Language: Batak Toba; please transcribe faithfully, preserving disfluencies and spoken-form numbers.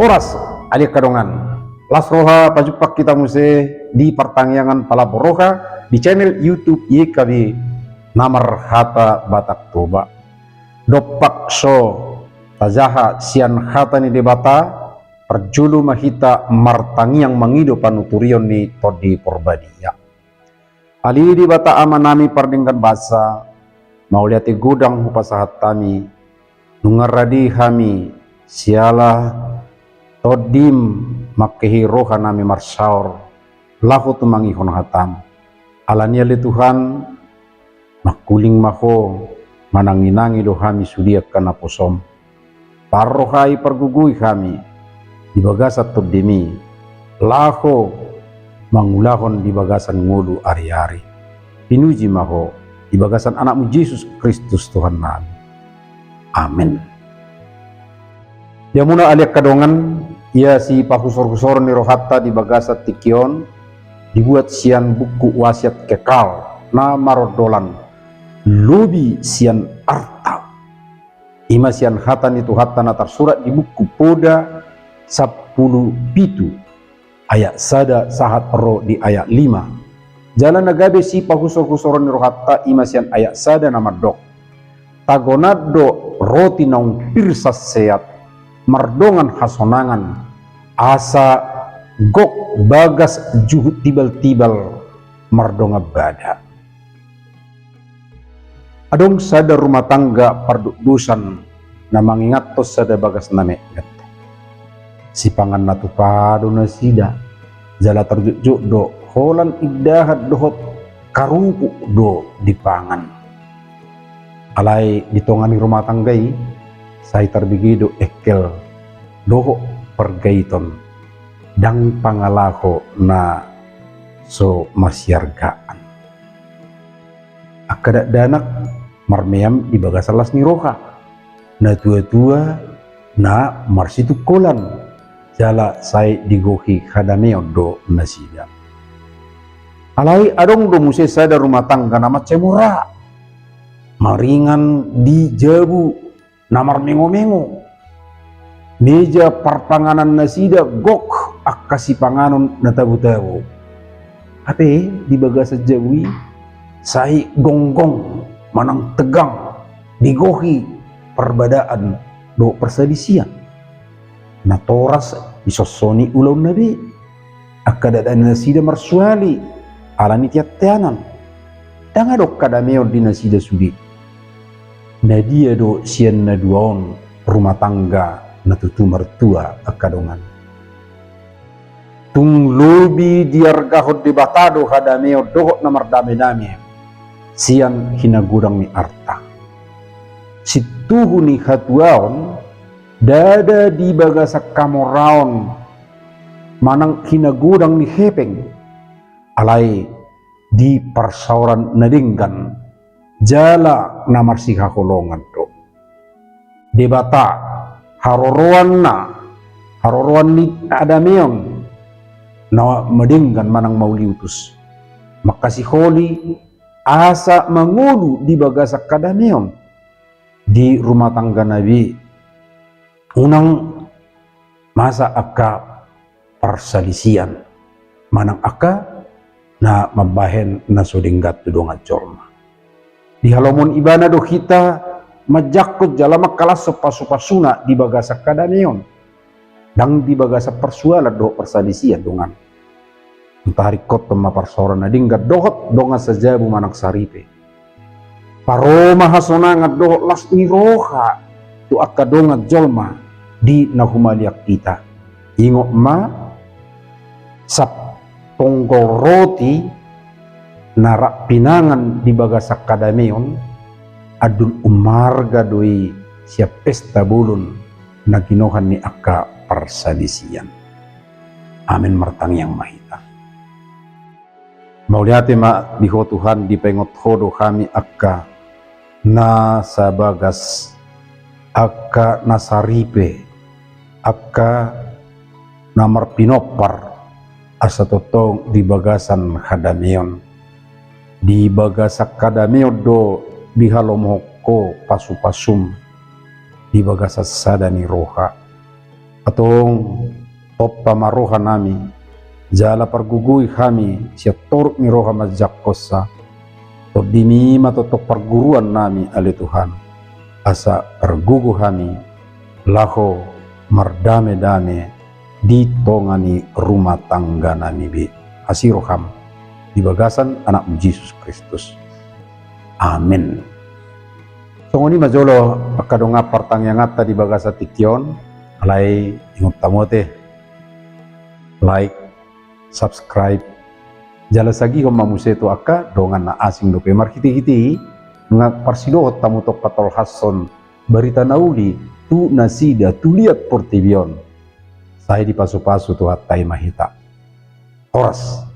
Horas, ale angka dongan. Las roha pajumpang hita muse di partangiangan Palambok Roha di channel YouTube Y K B na marhata Batak Toba. Dompak so tajaha sian hata ni Debata, parjolo ma hita martangiang mangido panuturion ni Tondi Porbadia. Ale Debata Amanami pardenggan basa, mauliate godang hupasahat hami, nunga rade hami siala Tondim mangkehe rohanami marsaor laho tumangihon hatam. Alani ale Tuhan, mangkuling ma Ho mananginangi do hami sude angka naposom. Parrohai pargogoi hami di bagasan Tondimi, laho mangulahon di bagasan ngolu ariari. Pinuji ma Ho di bagasan Anakmu Jesus Kristus Tuhannami. Amen. Di hamuna ale angka dongan, ia sipahusorhusoron ni rohanta di bagasan tingki on dibuat sian buku Wasiat Kekal na marondolan lobi sian arta. I ma sian hata ni Tuhanta na tarsurat di buku Poda sampulu pitu, ayat sada sahat ro di ayat lima. Jala na gabe sipahusorhusoron ni rohanta i ma sian ayat sada na mandok: Tagonan do roti naung pir sanseat mardongan hasonangan, asa gok bagas juhut tibaltibal mardongan bada. Adong sada rumah tangga pardokdosan na mangingathon sada bagas na metmet. Sipangan na tupa do nasida, jala tarjotjot do holan indahan dohot karupuk do dipangan. Alai di tonga ni rumah tangga i, sai tarbege do engkel dohot pargaiton, ndang pangalaho na so marsiargaan. Angka dakdanak marmeam di bagasan las ni roha, natuatua na marsitungkolan, jala sai digohi hadameon do nasida. Alai adong do muse sada rumah tangga na mansai mura, maringan di jabu na marmengomengo. Meja parpanganan nasida gok angka sipanganon na tabotabo. Hape di bagasan jabu i sai gonggong manang tegang, digohi parbadaan dohot parsalisian. Natoras disonsoni ulaonna be. Angka dakdanak nasida marsuali ala ni teanteanan. Ndang adong hadameon di nasida sude. Na dia do sian na dua on rumah tangga na tutu martua, angka dongan? Tung lobi diargahon Debata do hadameon dohot na mardamedame sian hinagodang ni arta. Sintuhu ni hatuaon ndada di bagasan hamoraon manang hinagodang ni hepeng, alai di parsaoran na denggan jala na marsihaholongan do. Debata, haroroanna, haroroan ni hadameon na madenggan manang mauliutus, mangkasiholi asa mangolu di bagasan hadameon di rumah tanggana be. Unang masa angka parsalisian manang angka na mambahen na so denggan tu dongan jolma. Dihalomohon ibana do hita manjangkon jala mangkalashon pasupasuna di bagasan hadameon, ndang di bagasan parsualan dohot parsalisian, dongan. Taringkothon ma parsaoran na denggan dohot dongan sajabu manang saripe. Paro ma hasonangan dohot las ni roha tu angka dongan jolma di na humaliang hita. Ingot ma, saponggol roti na rap pinangan di bagasan hadameon, andul ummarga do i sian pesta bolon na ginohan ni angka parsalisian. Amen. Martangiang ma hita. Mauliate ma di Ho Tuhan, dipaingot Ho do hami angka na sabagas, angka na saripe, angka na marpinompar, asa tongtong di bagasan hadameon. Di bagasan hadameon do dihalomohon Ho pasupasum di bagasan sada ni roha. Antong, tompa ma roha nami, jala pargogoi hami sian torop ni roha manjangkonsa. Tondimi ma tongtong parguruan nami ale Tuhan, asa pargogo hami laho mardame-dame di tonga ni rumah tangga nami be. Asi roham di bagasan Anakmu Jesus Kristus. Amen. Songon i ma jolo angka dongan partangianganta di bagasan tingki on. Alai ingot hamu ate, like, subscribe, jala sagihon ma muse tu angka dongan na asing dope. Marhite-hite i nunga parsidohot hamu tong patolhashon barita na uli tu nasida tu liat portibi on. Sai dipasu-pasu Tuhanta i ma hita. Horas.